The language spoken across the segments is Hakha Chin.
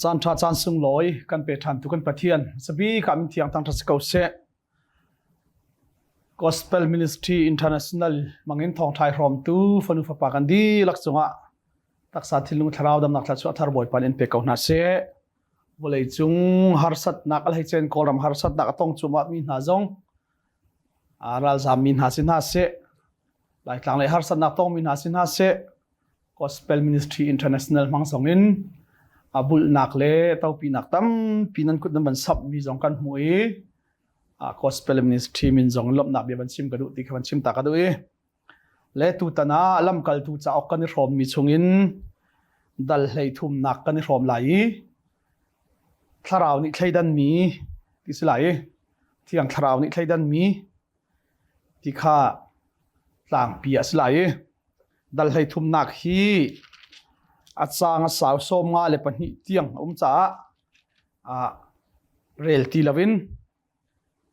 Caan ṭha caan sunglawi kan pe ṭhan tu kan Pathian sabi ka min thiang thang ṭha si ko seh. Gospel Ministry International mangin thawngṭhai hrawmtu fanu fapa kan dihlak cungah taksa thinlung thlarau damnak thluachuah thar Bawipa in pe ko hna seh. Vawlei cung harsatnak a hleicen Kawlram harsatnak a tong cuahmah mi hna zong ralzam mi hna si hna seh. Laitlang lei harsatnak tong mi hna si hna seh. Gospel Ministry International hmang zong in a bulhnak le topinak tampi nan kut nan van samh mi zong kan hmuh i Gospel Ministry min zong lawmhnak bia van chim ka duh ti kha van chim ta ka duh i le tutan ah lamkaltu cauk kan i hrawm mi chungin dal hlei thumnak kan i hrawm lai i thlarau nih thleidan mi ti si lai i thiang thlarau nih thleidan mi ti kha tlangpi a si lai i dal hlei thumnak hi a caang a sau 52 tiang a um caah ah rel ti loin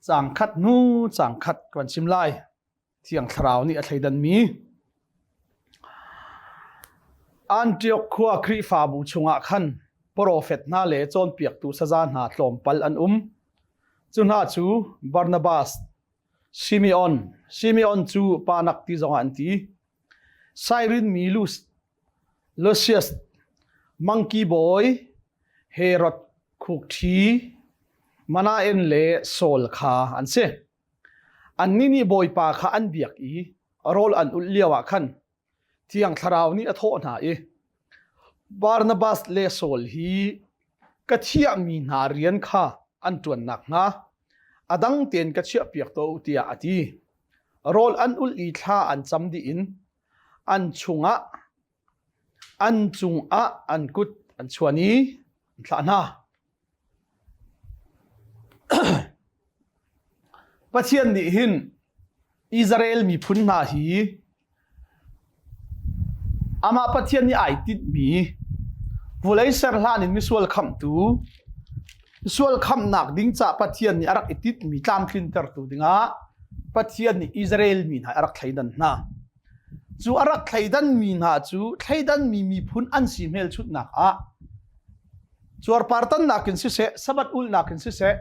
caang khat hnu caang khat kan chim lai. Thiang Thlarau nih a thleidanmi Antioch khua Khrihfabu chungah khan profet hna le cawnpiaktu saza hna tlawmpal an um. Cu hna cu Barnabas, Simeon, Simeon cu Panak ti zongah an ti, Sairin mi Lucius, Mangki bawi, Herod khukṭhi, Manaen le Saul kha an si. Annih nih Bawipa kha an biak i rawl an ulh lioah khan Thiang Thlarau nih a thawh hna i, Barnabas le Saul hi ka thiahmi hna rian kha an ṭuan nakhnga a dang tein ka chiahpiak tuah u tiah a ti. Rawl an ulh i thla an cam dih in an chungah an cungah an kut an chuan i an thlah hna. Pathian nih hin Israel miphun hna hi amah Pathian nih ai tinhmi vawlei ser hlan in misual khamhtu sual khamhnak ding ca Pathian nih a rak i tinhmi tlamtlintertu dingah Pathian nih Israel mi hna a rak thleidan hna. Cu a rak thleidanmi hna cu thleidanmi miphun an si hmelchunhnak ah cuarpar tannak in siseh, Sabbath ulhnak in siseh,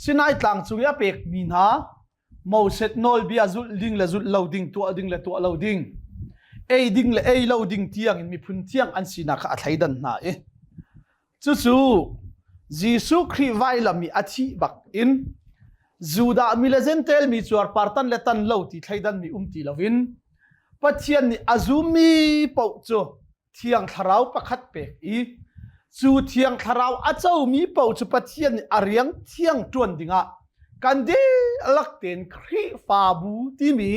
Sinai tlang cung i a pekmi hna Moses nawlbia zulh ding le zulh lo ding, tuah ding le tuah lo ding, ei ding le ei lo ding tiang in miphun thiang an sinak kha a thleidan hna i cucu Jesuh Khrih vailam i a thih bak in Judah mi le Jentail mi cuarpar tan le tan lo ti thleidan mi um ti loin Pathian nih a zummi paoh cu Thiang Thlarau pakhat pek i cu Thiang Thlarau a comi paoh cu Pathian nih a riang thiang ṭuan dingah kan dihlak tein Khrihfabu timi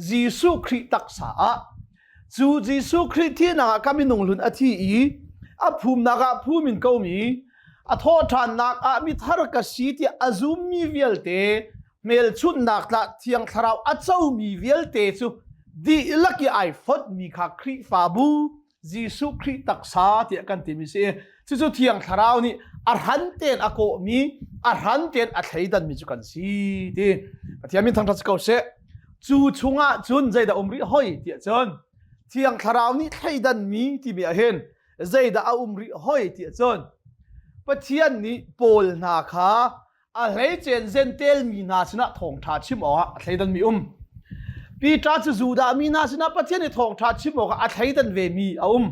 Jesuh Khrih taksa ah cu Jesuh Khrih thihnak ah ka minung hlun a thi i a phumnak ah phum in komi a thawhṭhannak ah mithar ka si tiah a zummi vialte hmelchunhnak tlah Thiang Thlarau a comi vialte cu dihlak i ai fonhmi kha Khrihfabu Jesuh Khrih taksa tiah kan timi si. Cucu Thiang Thlarau nih a hran tein a kawhmi, a hran tein a thleidanmi cu kan si ti. Pathian min thangṭhat si ko seh. Cu chungah cun zeidah um rih hoi tiah cun Thiang Thlarau nih thleidanmi timi ah hin zeidah a um rih hoi tiah cun Pathian nih Paul hna kha a hleicen Jentail mi hna sinah thawngṭha chim awkah a thleidanmi um. Peter cu Judah mi hna sinah Pathian i thawngṭha chim awkah a thleidan vemi a um.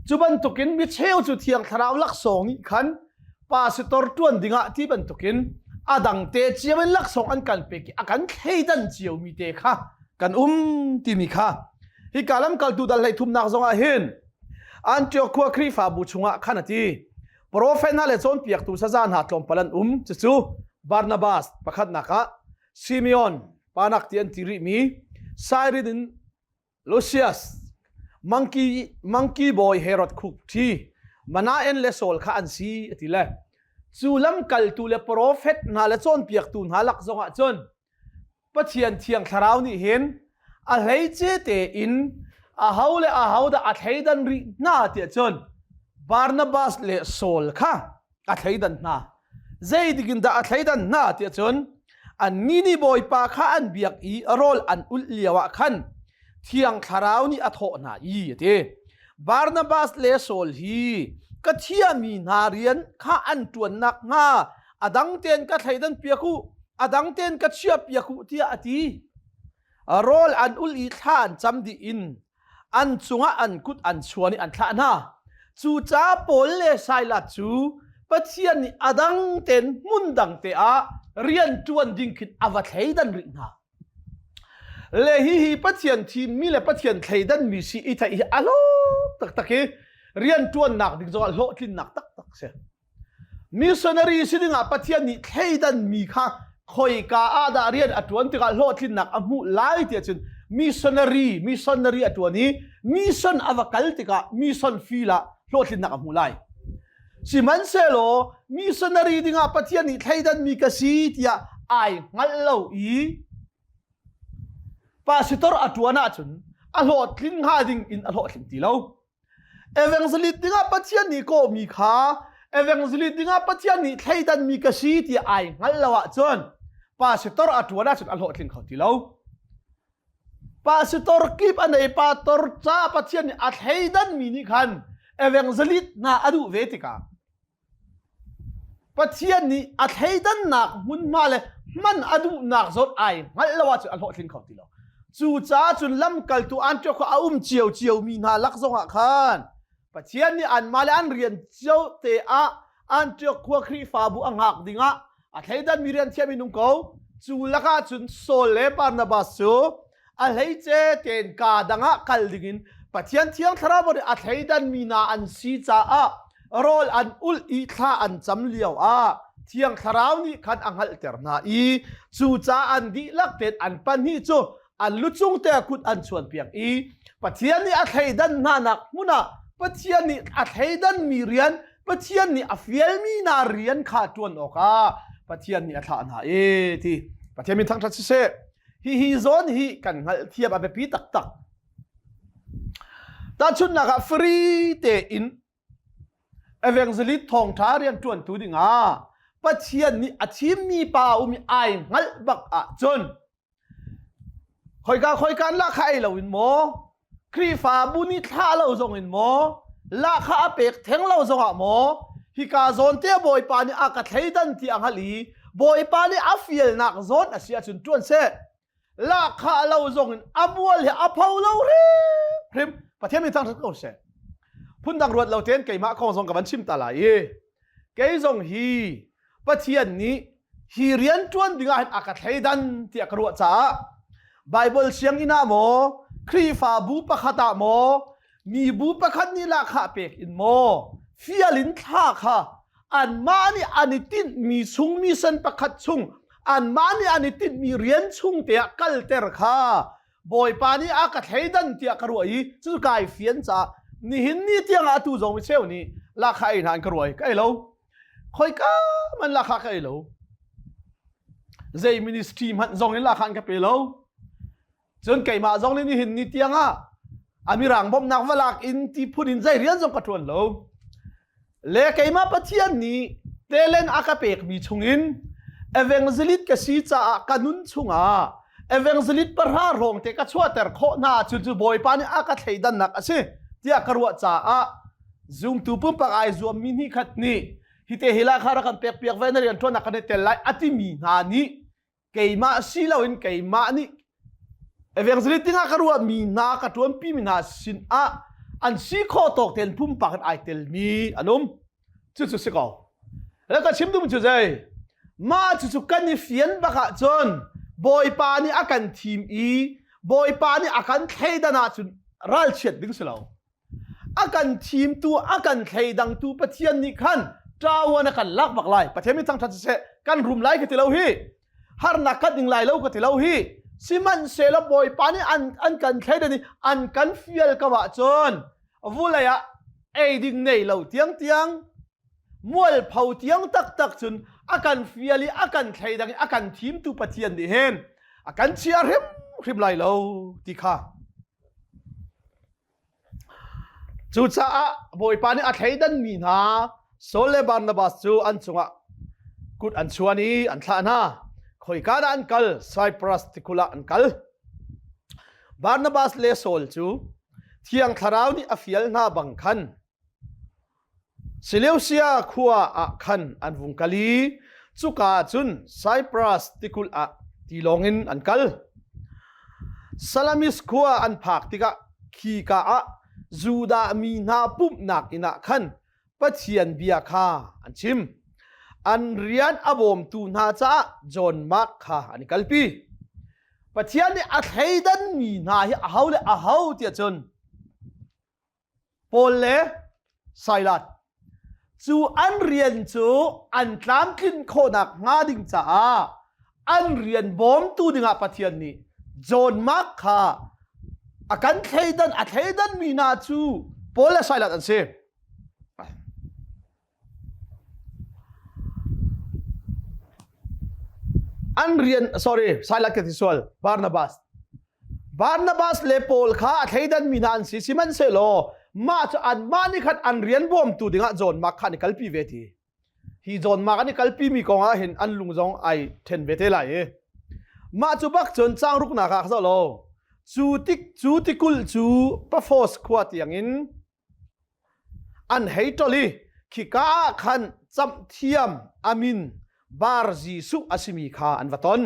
Cu bantukin mi cheu cu Thiang Thlarau laksawng nih khan pastor ṭuan dingah ti bantukin a dang te cio in laksawng an kan pek i a kan thleidan ciomi te kha kan um timi kha hika lamkaltu dal hlei thumnak zongah hin Antioch khua Khrihfabu chungah khan a ti Profet hna le cawnpiaktu saza hna tlawmpal an um. Cucu Barnabas pakhatnak ah Simeon panak ti an ti rihmi Sairin in Lucius Mangki Mangki bawi Herod khukṭhi Manaen le Saul kha an si a ti le cu lamkaltu le profet hna le cawnpiaktu hna lak zongah cun Pathian Thiang Thlarau nih hin a hleice tein aho le aho dah a thleidan rih hna tiah cun Barnabas le Saul kha a thleidan hna. Zeitik in dah a thleidan hna tiah cun annih nih Bawipa kha an biak i rawl an ulh lioah khan Thiang Thlarau nih a thawh hna i a ti. Barnabas le Saul hi Ka thiami hna rian kha an ṭuan nakhnga a dang tein ka thleidan piak u, a dang tein ka chiah piak u tiah a ti. Rawl an ul i thla an cam dih in an cungah an kut an chuan i an thlah hna. Cucaah Paul le Silas cu Pathian nih a dang tein hmun dang te ah rian ṭuan ding khin a va thleidan rih hna. Le hihi Pathian thimmi le Pathian thleidanmi si i theih hi a hlawk taktak i rianṭuannak ding zongah hlawhtlinnak taktak si. Missionary si dingah Pathian nih thleidanmi kha khoika ah dah rian a ṭuan tikah hlawhtlinnak a hmuh lai ti ahcun missionary missionary a ṭuan i mission a va kal tikah mission field ah hlawhtlinnak a hmuh lai. Sihmanhsehlaw missionary dingah Pathian nih thleidanmi ka si tiah ai hngalh lo i pastor a ṭuan ahcun a hlawhtlin hnga ding in a hlawhtling ti lo. Evangelist dingah Pathian nih kawhmi kha evangelist dingah Pathian nih thleidanmi ka si tiah ai hngalh lo ahcun pastor a ṭuan ahcun a hlawhtling kho ti lo. Pastor kip a nei pastor ca Pathian nih a thleidanmi nih khan evangelist hna a duh ve tikah Pathian nih a thleidannak hmunhma le hman a duhnak zawn ai hngalh lo ahcun a hlawhtling kho ti lo. Cucaah cun lamkaltu Antioch a um cio ciomi hna lak zongah khan Pathian nih anmah le an rian cio te ah Antioch khua Khrihfabu a hngak dingah a thleidanmi rian thiam in um ko. Cu lakah cun Saul le Barnabas cu a hleice tein kaa dang ah kal dingin Pathian Thiang Thlarau nih a thleidanmi hna an si caah rawl an ulh i thla an cam lio ah Thiang Thlarau nih khan a hngalhter hna i cucaah an dihlak tein an pahnih cu an lucung te kut an chuanpiak i Pathian nih a thleidan hnanak hmun ah Pathian nih a thleidanmi rian Pathian nih a fialmi hna rian kha ṭuan awkah Pathian nih a thlah hna e ti Pathian min thangṭhat siseh hihi zawn hi kan hngalhthiam a biapi taktak tahchunhnak ah free tein evangelist thawngṭha rian ṭuantu dingah Pathian nih a thimmi pa um i ai hngalh bak ahcun Khoika khoika in lahkhah ei lo in maw? Khrihfabu nih thlah lo zong in maw? Lahkhah a pek theng lo zongah maw? Hika zawn te Bawipa nih a ka thleidan ti a hngalh i Bawipa nih a fialnak zawn a si ahcun ṭuan seh. Lahkhah lo zong in a mual hi a pho lo hrimhrim. Pathian min thangṭhat ko seh. Phundang ruat lo tein keimah kong zong ka van chim ta lai i kei zong hi Pathian nih hi rian ṭuan dingah hin a ka thleidan tiah ka ruah caah Baibal sianginn ah maw Khrihfabu pakhat ah maw mibu pakhat nih lahkhah pek in maw fial in thla kha anmah nih an i tinhmi chung mission pakhat chung anmah nih an i tinhmi rian chung te ah kalter kha Bawipa nih a ka thleidan tiah ka ruah i cu kai fian caah nihin ni tiangah atu zong mi cheu nih lahkhah ei hna an ka ruai ka ei lo Khoika man lahkhah ka ei lo. Zei ministry hmanh zong in lahkhah an ka pe lo. Cun keimah zong nih nihin ni tiang ah a mirang bawmhnak va lak in ti phun in zei rian zong ka ṭuan lo. Le keimah Pathian nih talent a ka pekmi chungin evangelist ka si caah ka nun chungah evangelist pahra hrawng te ka chuahter khawh hna ahcun cu Bawipa nih a ka thleidannak a si tiah ka ruah caah Zumtu pumpak ai zuammi hnih khat nih hite hi lahkhah rak kan pek piak ve na rian ṭuannak kan i tel lai a timi hna nih keimah si loin keimah nih evangelist dingah ka ruahmi hna ka ṭuanpimi hna sin ah an si khawh tawk tein pumpak in ai telmi an um cucu si ko le ka chim duhmi cu zei mah cucu kan i fian bak ahcun Bawipa nih a kan thim i Bawipa nih a kan thleidan ahcun ralchiat ding si lo A kan thimtu, a kan thleidangtu Pathian nih khan ṭawan a kan lak bak lai. Pathian min thangṭhat siseh, kan rum lai ka ti lo hi. Harnak kan ing lai lo ka ti lo hi. Sihmanhsehlaw Bawipa nih an, an kan thleidan i an kan fial ko ahcun vulei ah ei ding nei lo tiangtiang mualpho tiang taktak cun a kan fial i a kan thleidang i a kan thimtu Pathian nih hin a kan chia hrimhrim lai lo ti kha Cucaah Bawipa nih a thleidanmi hna Saul le Barnabas cu an cungah kut an chuan i an thlah hna. Khoika dah an kal? Saipras tikulh ah an kal. Barnabas le Saul cu Thiang Thlarau nih a fial hna bang khan. Seleusia khua ah khan an vung kal i cuka ah cun Saipras tikulh ah tilawng in an kal. Salamis khua an phak tikah khika ah Judah mi hna pumhnak inn ah khan Pathian bia kha an chim. An rian a bawmtu hna caah John Mark kha an i kalpi. Pathian nih a thleidanmi hna hi aho le aho tiah cun Paul le Silas cu an rian cu an tlamtlin khawhnak hnga ding caah an rian bawmtu dingah Pathian nih John Mark kha a kan thleidan a thleidan mi hna cu Paul le Silas an si. An rian sorry Silas ka ti sual Barnabas Barnabas le Paul kha a thleidan mi hna an si sihmanhsehlaw mah cu anmah nih khan an rian bawmtu dingah John Mark kha an i kalpi ve ti. Hi John Mark an i kalpi mi kong ah hin an lung zong ai then ve te lai i mah cu bak cun caang ruknak ah zoh law cu tik cu tikulh cu Paphos khua tiangin An hei ṭol i khika ah khan camhthiam a min Bar Jesuh a simi kha an va ton.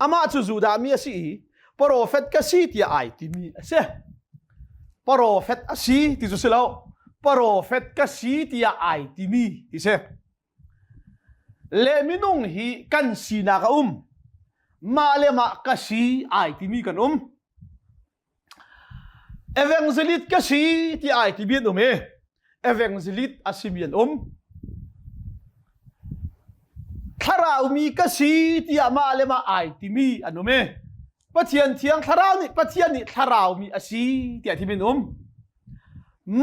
Amah cu Judah mi a si i profet ka si tiah ai timi a si. Profet a si ti cu si lo, profet ka si tiah ai timi ti si. Le minung hi kan sinak a um. Mah le mah ka si ai timi kan um. Evangelist ka si ti ai ti mi an um i evangelist a simi an um. Thlarau mi ka si tiah mah le mah ai timi an um i Pathian thiang thlarau nih Pathian nih thlarau mi a si tiah timi an um.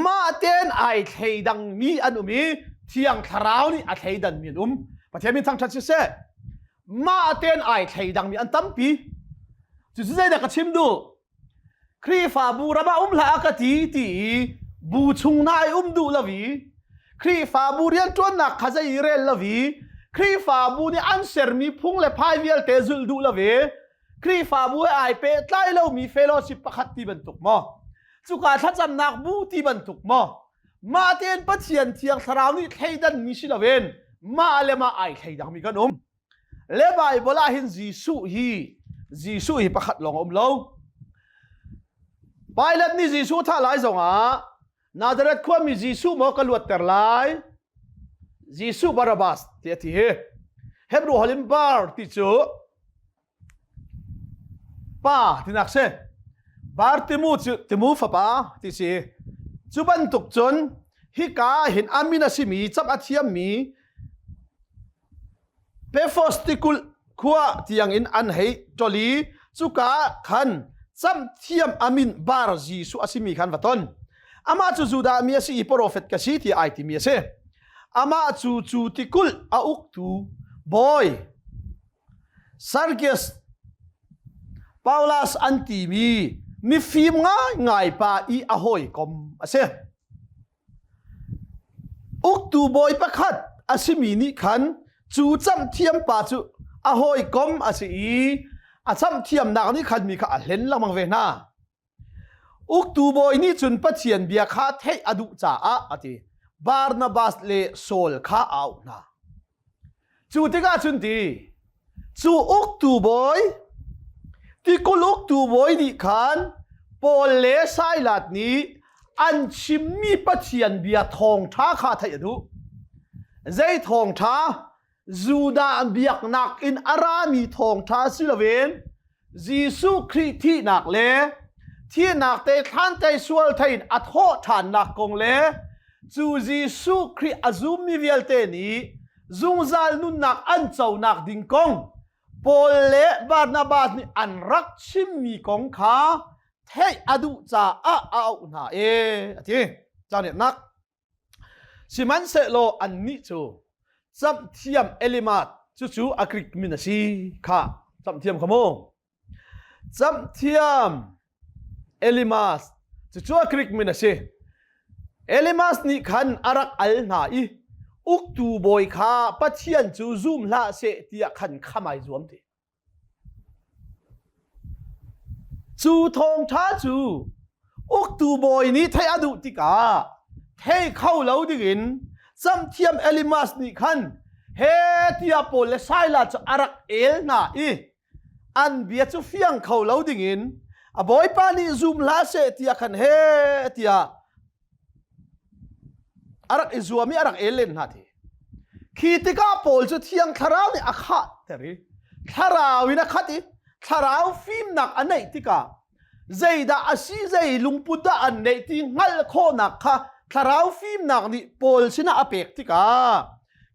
Mah tein ai thleidang mi an um i thiang thlarau nih a thleidan mi an um. Pathian min thangṭhat siseh. Mah tein ai thleidang mi an tampi. Cucu zeidah ka chim duh? Khrihfabu ram ah um hlah a ka ti ti i bu chung hna i um duh lo i Khrihfabu rianṭuannak kha zei i rel lo i Khrihfabu nih an sermi phung le phai vialte zulh duh lo i Khrihfabu he ai pehtlai lomi fellowship pakhat ti bantuk maw? Cuka thlacamnak bu ti bantuk maw? Mah tein Pathian Thiang Thlarau nih thleidanmi si loin mah le mah ai thleidangmi kan um. Le Baibal ah hin Jesuh hi Jesuh hi pakhat lawng a um lo. Pilate nih Jesuh thah lai zongah Nazareth khuami Jesuh maw ka luatter lai? Jesuh Barabbas ti a ti hi. Hebrew holh in bar ti cu Pa tinak si. Bartimu cu Timu fapa ti si. Cu bantuk cun hika ah hin a min a simi cap a thiammi Pefos tikulh khua tiangin an hei ṭol i cuka ah khan camhthiam a min Bar Jesuh a simi khan va ton. Amah cu Judah mi a si i profet ka si ti ai timi a si. Amah cu cu tikulh a uktu bawi Sergius Paulus an timi mifim ngaingai pa i a hawikom a si. Uktu bawi pakhat a simi nih khan cu camhthiam pa cu a hawikom a si i a camhthiamnak nih khan mi kha a hlen lengmang ve hna. Uktu bawi nih cun Pathian bia kha theih a duh caah a ti. Barnabas le Saul kha a auh hna. Cu tikah cun ti, cu uktu bawi, tikulh uktu bawi nih khan Paul le Silas nih an chimmi Pathian bia thawngṭha kha theih a duh. Zei thawngṭha? Judah biaknak in a rami thawngṭha si loin Jesuh Khrih thihnak le thihnak te thlan te sual thein a thawh ṭhannak kong le cu Jesuh Khrih a zummi vialte nih zungzal nunnak an conak ding kong Paul le Barnabas nih an rak chimmi kong kha theih a duh caah a auh hna e a ti. Caanetnak Sihmanhsehlaw annih cu camhthiam Elimat cucu a Greek min a si kha camhthiam kha mu. Camhthiam Elimas cucu a Greek min a si. Elimas nih khan a rak al hna i uktu bawi kha Pathian cu zum hlah seh tiah khan kham ai zuam ti. Cu thawngṭha cu uktu bawi nih theih a duh tikah thei kho lo dingin. Camhthiam Elimas nih khan he tiah Paul le Silas cu a rak el hna i an bia cu fiang kho lo dingin a bawipa nih zum hlah seh tiah khan he tiah a rak i zuam i a rak el len hna ti. Khi tikah Paul cu Thiang Thlarau nih a khahter i thlarau in a khat i thlarau fimnak a neih tikah zeidah a si zei lungput dah an neih ti hngalh khawhnak kha thlarau fimnak nih Paul sinah a pek tikah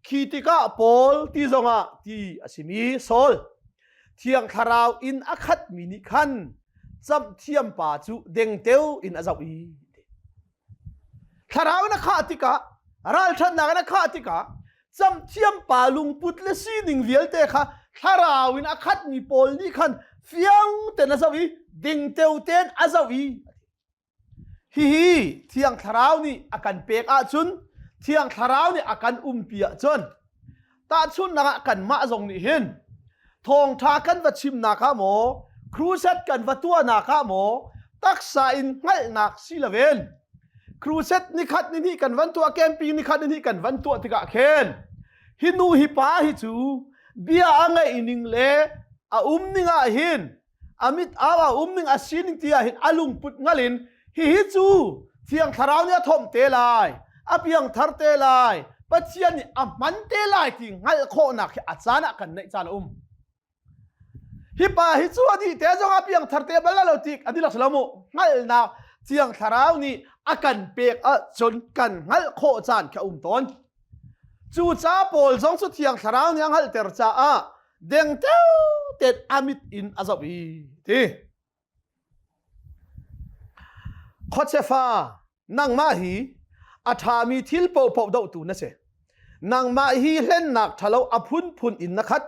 khi tikah Paul ti zongah ti a simi Saul Thiang Thlarau in a khatmi nih khan camhthiam pa cu dengteo in a zoh i Thlarau in a khah tikah ralṭhatnak in a khah tikah camthiam pa lungput le sining vialte kha thlarau in a khatmi pawl nih khan fiang ten a zoh i dingteo tein a zoh i hihi thiang thlarau nih a kan pek ahcun thiang thlarau nih a kan umpi ahcun Tahchunhnak ah kanmah zong nih hin thawngṭha kan va chimnak ah maw, crusade kan va tuahnak ah maw, taksa in hngalhnak si loin crusade nikhat ni hnih kan van tuah, camping nikhat ni hnih kan van tuah tikah khin hi nu hi pa hi cu bia a ngeih ning le a um ning ah hin a mit au a um ning a sining ti ah hin a lungput ngal in hihi cu thiang thlarau nih a thomh te lai a piang thar te lai pathian nih a hman te lai ti hngalh khawhnak hi a caan ah kan neih caan a um hi pa hi cu a dih te zong a piang thar te bal lo tik a dilak lo mu hngalhnak thiang thlarau nih a kan pek ahcun kan hngalh khawh caan khi a um tawn cu ca pawl zong cu thiang thlarau nih a hngalhter caah dengteo ten a mit in a zoh i ti khuachefa nangmah hi a ṭhami thil paohpaoh dohtu na si nangmah hi hlennak ṭhalo a phunphun in na khat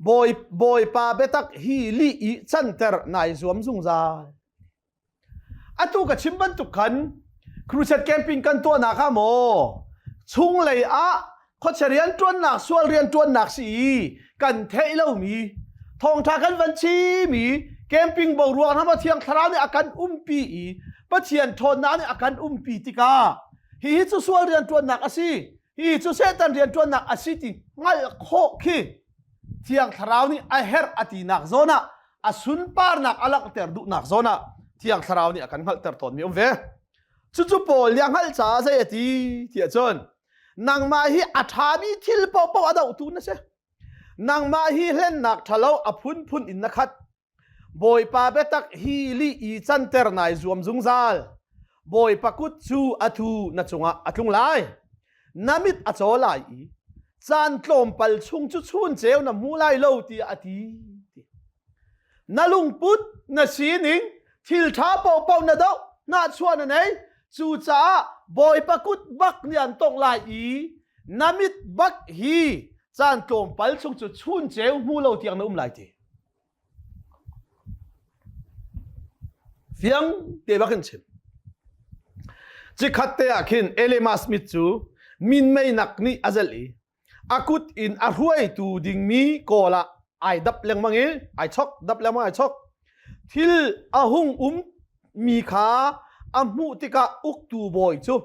bawi bawipa biatak hi lih i canter nai zuam zungzal Atu ka chim bantuk khan crusade camping kan tuahnak ah maw chunglei ah khuachia rianṭuannak sual rianṭuannak si i kan theih lomi thawngṭha kan van chim i camping boruak hna Thiang Thlarau nih a kan umpi i Pathian ṭhawnnak nih a kan umpi tikah hihi cu sual rianṭuannak a si hihi cu Satan rianṭuannak a si ti hngalh khawh khi Thiang Thlarau nih a herh a tinak zawn ah a sunparnak a langhter duhnak zawn ah Thiang Thlarau nih a kan hngalhter tawnmi um ve. Cucu Paul nih a hngalh caah zei a ti tiah cun nangmah hi a ṭhami thil paohpaoh a dohtu na si. Nangmah hi hlennak ṭhalo a phunphun in na khat. Bawipa biatak hi lih i canter nai zuam zungzal. Bawipa kut cu a thu na cungah a tlung lai. Na mit a caw lai i caan tlawmpal chung cu chun ceu na hmu lai lo tiah a ti. Na lungput, na sining, thil ṭha paohpaoh na doh, hnahchuah na nei. Cucaah Bawipa kut bak nih an tongh lai i na mit bak hi caan tlawmpal chung cu chun ceu hmu lo tiang na um lai ti. Fiang te bak in chim. Cikhat te ah khin Elimas mit cu minmeinak nih a zelh i a kut in a hruaitu dingmi kawl ah ai dap lengmang i ai chok dap lengmang ai chok thil a hung um mi kha a hmuh tikah uktu bawi cu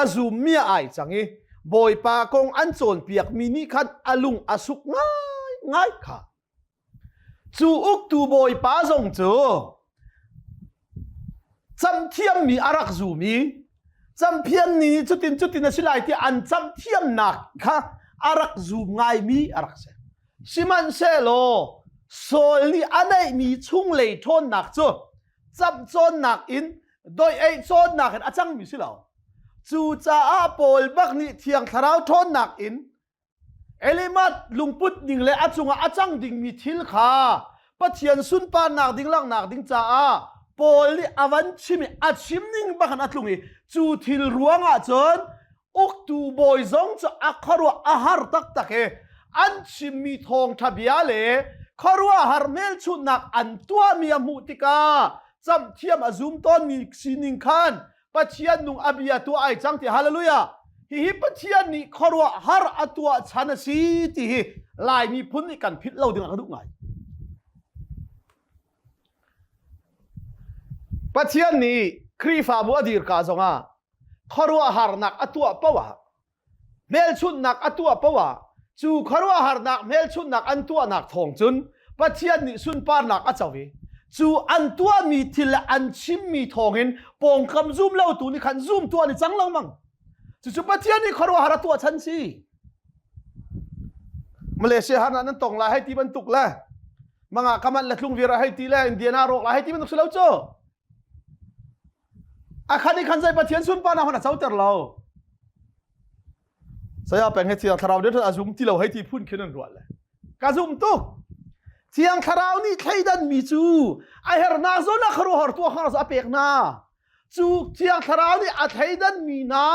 a zummi ah ai cang i Bawipa kong an cawnpiakmi nih khan a lung a suk ngaingai kha cu uktu bawipa zong cu camthiammi a rak zum i campian nih cutin cutin a si lai tiah an camthiamnak kha a rak zum ngaimi a rak si sihmanhsehlaw Saul nih a neihmi chunglei ṭhawnnak cu camcawnnak in doih ei cawnnak in a cangmi si lo cucaah Paul bak nih Thiang Thlarau ṭhawnnak in Elimat lungput ning le a cungah a cang dingmi thil kha Pathian sunparnak ding langhnak ding caah Paul nih a van chim i a chim ning bak in a tlung i cu thil ruangah cun uktu bawi zong cu a khuaruah a har taktak i an chimmi thawngṭha bia le khuaruahhar hmelchunhnak an tuahmi a hmuh tikah camhthiam a zum tawnmi sining khan Pathian nung a bia tuah ai cang ti hallelujah hihi Pathian nih khuaruahhar a tuah chan a si ti hi Lai miphun nih kan philh lo ding ah ka duh ngai Pathian nih Khrihfabu a dir ka zongah. khuaruahharnak a tuah paoh ah hmelchunhnak a tuah paoh ah cu khuaruahharnak hmelchunhnak an tuahnak thawng cun Pathian nih sunparnak a co i cu an tuahmi thil le an chimmi thawngin pawngkam zum lotu nih khan zumtu an i cang lengmang. Cucu Pathian nih khuaruahhar a tuah chan si. Malaysia harnak nan tong lai hei ti bantuk le manga kaman le tlung vir hei ti le Indiana rawk lai hei ti bantuk si lo cu. A khan i khan zei Pathian sunparnak hmanh a coter lo. Saya peng he thiang thlarau nih a zum ti lo hei ti phun khin an ruah le. Ka zum tuk. Thiang thlarau nih thleidan mi cu a hernak zawn ah khuaruahhar tuah kha a pek hna. Cu thiang thlarau nih a thleidan mi hna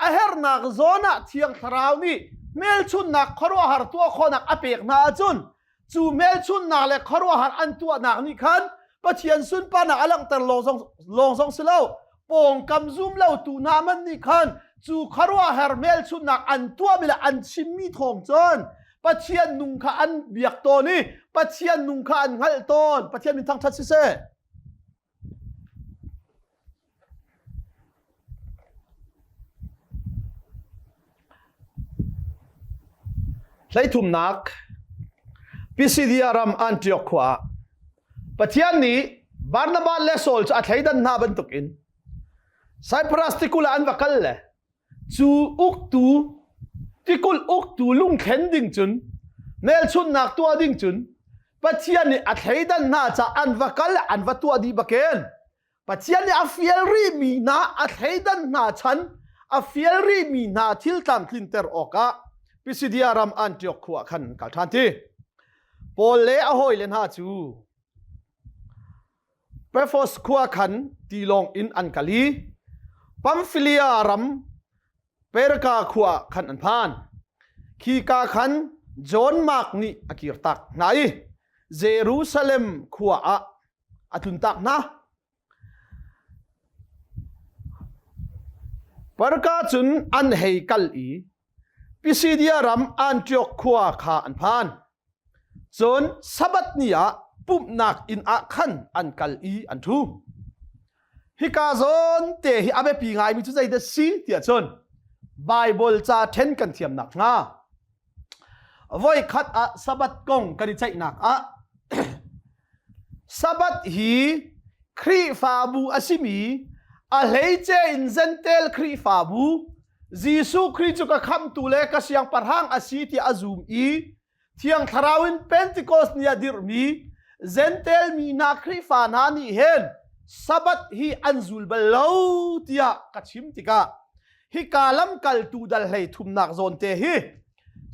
a hernak zawn ah thiang thlarau nih hmelchunhnak khuaruahhar tuah khawhnak a pek hna ahcun cu hmelchunhnak le khuaruahhar an tuahnak nih khan Pathian sunparnak a langhter lawng zong si lo pawngkam zum lo tu hna man nih khan cu khuaruahhar hmelchunhnak an tuahmi le an chimmi thawng cun Pathian nung kha an biak tawn i Pathian nung kha an hngalh tawn. Pathian min thangṭhat siseh. Hleithumnak Pisidia ram Antioch khua ah Pathian nih Barnabas le Saul cu a thleidan hna bantukin Cyprus tikulh ah an va kal le cu uktu tikulh uktu lungthlen ding cun hmelchunhnak tuah ding cun Pathian nih a thleidan hna caah an va kal an va tuah dih bakin Pathian nih a fial rihmi hna a thleidan hna chan a fial rihmi hna thil tlamtlinter awkah Pisidia ram Antioch khua khan kal ṭhan ti. Paul le a hawile hna cu Paphos khua khan tilawng in an kal i Pamfilia ram Perga khua khan an phan. Khika khan John Mark nih a kirtak hna i Jerusalem khua ah a tluntak hna. Perga cun an hei kal i Pisidia ram Antioch khua kha an phan. Cun Sabbath ni ah pumhnak inn ah khan an kal i an ṭhu. Hika zawn te hi a biapi ngaimi cu zeidah si tiah cun Baibal ca ṭhen kan thiamnak hnga voikhat ah Sabbath kong kan i ceihnak ah Sabbath hi Khrihfabu a simi a hleice in Jentail Khrihfabu Jesuh Khrih cu ka khamhtu le ka siangpahrang a si tiah a zum i Thiang Thlarau in Pentecost ni ah dirhmi Jentail mi hna Khrihfa hna nih hin Sabbath hi an zul bal lo tiah ka chim tikah hika lamkaltu dal hlei thumnak zawn te hi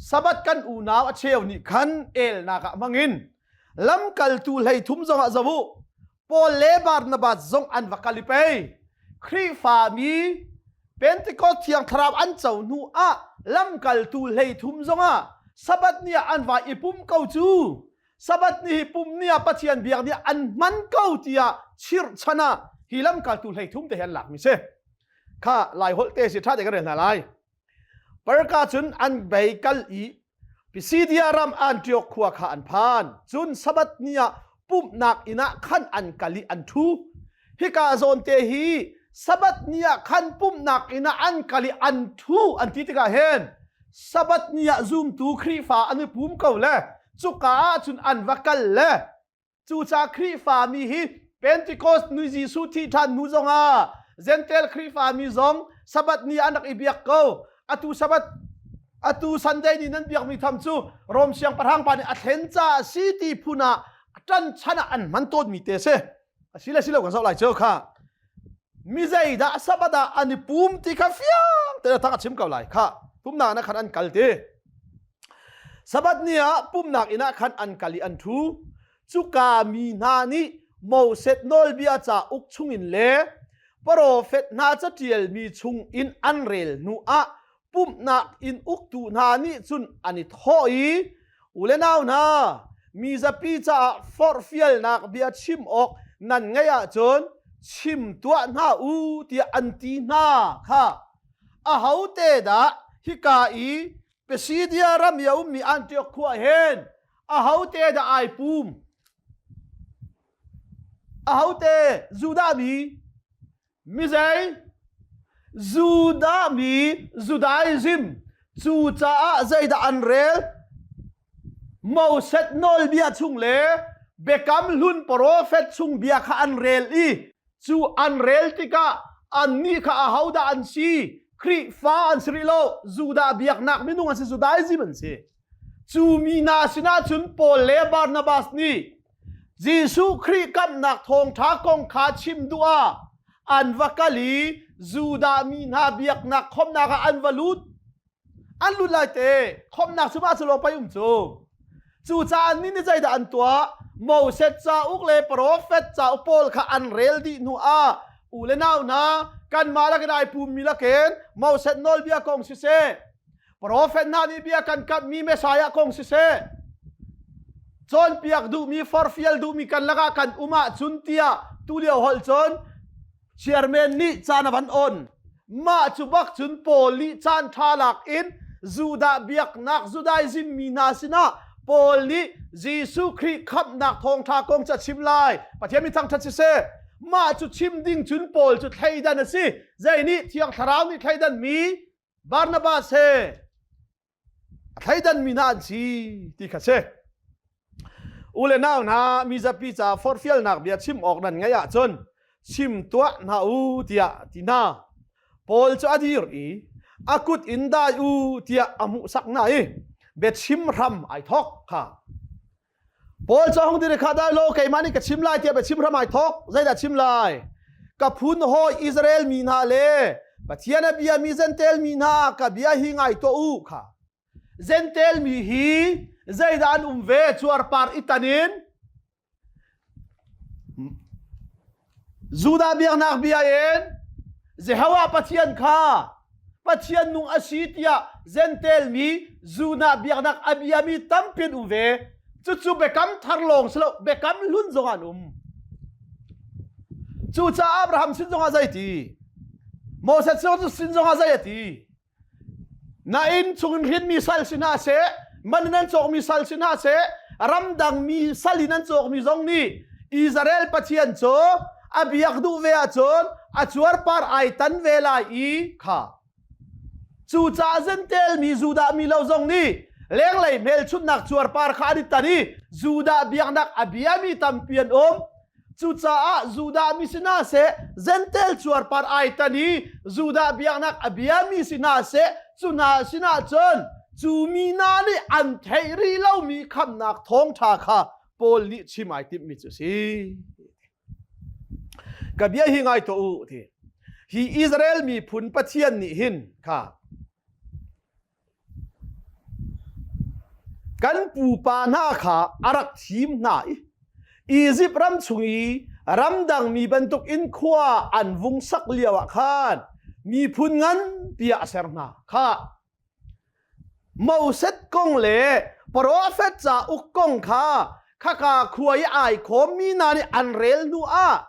Sabbath kan unau a cheu nih khan elnak ah hmangin lamkaltu hlei thum zongah zo u Paul le Barnabas zong an va kal i pei Khrihfami Pentecost thiang thlarau an co hnu ah lamkaltu hlei thum zongah Sabbath ni ah an vai i pum ko cu Sabbath ni hi pum ni ah Pathian biak ni ah an hman ko tiah chirhchan ah hi lamkaltu hlei thum te hi an lakmi si kha lai holh te si ṭha te kan rel hna lai Perka cun an bei kal i Pisidia ram Antioch khua kha an phan. Cun Sabbath ni ah pumhnak inn ah khan an kal i an ṭhu. Hika zawn te hi Sabbath ni ah khan pumhnak inn ah an kal i an ṭhu an ti tikah hin Sabbath ni ah zumtu Khrihfa an i pum ko le cuka ah cun an va kal le Cucaah Khrihfami hi Pentecost ni Jesuh thih ṭhan hnu zongah Gentile Khrihfami zong Sabbath ni an rak i biak ko. Atu Sabbath atu Sunday ni nan biakmi tham cu Rom siangpahrang pa nih a thlen caah si ti phun ah ṭan chan ah an hman tawnmi te a si. A si le si lo kan zoh lai cu kha. Mi zeidah Sabbath ah an i pum ti kha fiang tein a chim ko lai kha. Pumnak na khan an kal ti. Sabbath ni ah pumhnak inn ah khan an kal i an ṭhu. Cuka mi hna nih Moses nawlbia cauk chungin le profet hna caṭialmi chungin an rel hnuah pumhnak inn uktu hna nih cun an i thawh i, U le nau hna, mi zapi caah forhfialnak bia chim awk nan ngeih ahcun chim tuah hna u tiah an ti hna kha. Ahote dah hika i Pisidia ram i a ummi Antioch khua hin ahote dah ai pum? Ahote Judah mi? Mizei? Judah mi Judaism cu caah zeidah an rel? Moses nawlbia chung le Biakam Hlun profet chung bia kha an rel i cu an rel tikah annih kha ahodah an si? Khrihfa an si rih lo, Judah biaknak minung an si, Judaism an si. Cu mi hna sinah cun Paul le Barnabas nih Jesuh Khrih kamhnak thawngṭha kong kha chim duh ah an va kal i Judah mi hna biaknak khawmhnak ah an va lut. An lut lai te, khawmhnak cu mah cu lawng pei um cu. Cucaah annih nih zeidah an tuah? Moses cauk le profet cauk pawl kha an rel dih hnu ah u le nau hna kanmah lakin ai pummi lakin Moses nawlbia kong siseh, profet hna nih bia kan kamhmi Messiah kong siseh, cawnpiak duhmi forfial duhmi kan lakah kan um ahcun tiah tulio holh cun Chairman nih caan a van on. Mah cu bak cun Paul nih caan ṭha lak in Judah biaknak Judaism mi hna sinah Paul nih Jesuh Khrih khamhnak thawngṭha kong cu a chim lai. Pathian mi thangṭhat siseh. Mah cu chim ding cun Paul cu thleidan a si. Zei nih Thiang Thlarau nih thleidan mi Barnabas he a thleidanmi hna an si ti kha si. U le nau hna mizapi ca forhfialnak bia chim awk nan ngeih ahcun chim tuah hna u tiah ti hna. Paul cu a dir i a kut in dai u tiah a hmuhsak hna i biachim hram ai thawk kha. Paul cu hung dir kha dai law keimah nih ka chim lai tiah biachim hram ai thawk. Zeidah chim lai? Ka phun hawi Israel mi hna le Pathian a biami Jentail mi hna ka bia hi ngai tuah u kha. Jentail mi hi zeidah an um ve cuarpar i tan in Judah biaknak bia in Jehovah Pathian kha Pathian nung a si tiah Jentail mi Judah biaknak a biami tampi an um ve. Cucu biakam thar lawng si lo, biakam hlun zong an um. Cucaah Abraham sin zongah zei ti? Moses sin zongah zei a ti? Na inn chungin hrinmi sal si hna seh, man in an cawkmi sal si hna seh, ramdang mi sal in an cawkmi zong nih Israel Pathian cu a biak duh ve ahcun a cuarpar ai tan ve lai i kha. Cucaah Jentail mi Judah mi lo zong nih lenglei hmelchunhnak cuarpar kha an i tan i Judah biaknak a biami tampi an um. Cucaah Judah mi si hna seh, Jentail cuarpar ai tan i Judah biaknak a biami si hna seh, cu hna sinah cun cu mi hna nih an theih rih lomi khamhnak thawngṭha kha Paul nih chim ai timhmi cu a si. Ka bia hi ngai tuah u ti. Hi Israel miphun Pathian nih hin kha Kan pupa hna kha a rak thim hna i Izipt ram chung i ramdangmi bantukin khua an vung sak lioah khan miphun nganpi ah a ser hna. Khah! Moses kong le profet cauk kong kha khaka khua i ai khawmmi hna nih an rel hnuah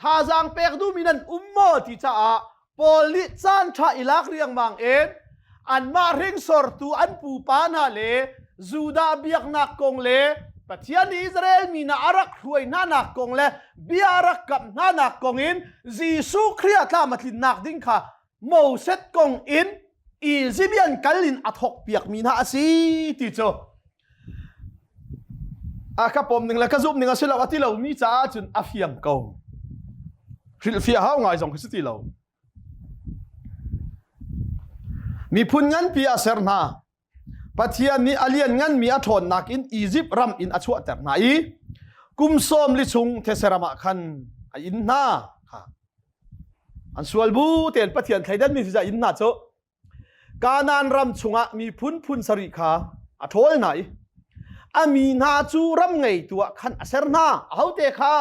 Thazaang pek duhmi nan um maw ti caah Paul nih caan ṭha i lak riangmang in anmah hringsortu an pupa hna le Judah biaknak kong le Pathian nih Israel mi hna a rak hruai hnanak kong le bia a rak kamh hnanak kong in Jesuh Khrih ah tlam a tlinnak ding kha Moses kong in Izipt an kal in a thawk piakmi hna a si ti cu A ka pom ning le ka zumh ning a si lo a ti lomi caah cun a fiang ko. Hrilhfiah hau ngai zong khi si ti lo. Miphun nganpi a ser hna. Pathian nih a liannganmi a ṭhawnnak in Izipt ram in a chuahter hna i kum sawm li chung these ram ah khan a inn hna. An sual bu tein Pathian thleidanmi si inn hna cu Kanaan ram chungah miphun phun sarih kha a ṭhawl hna i a mi hna cu ram ngeitu ah khan a ser hna. Ahote kha?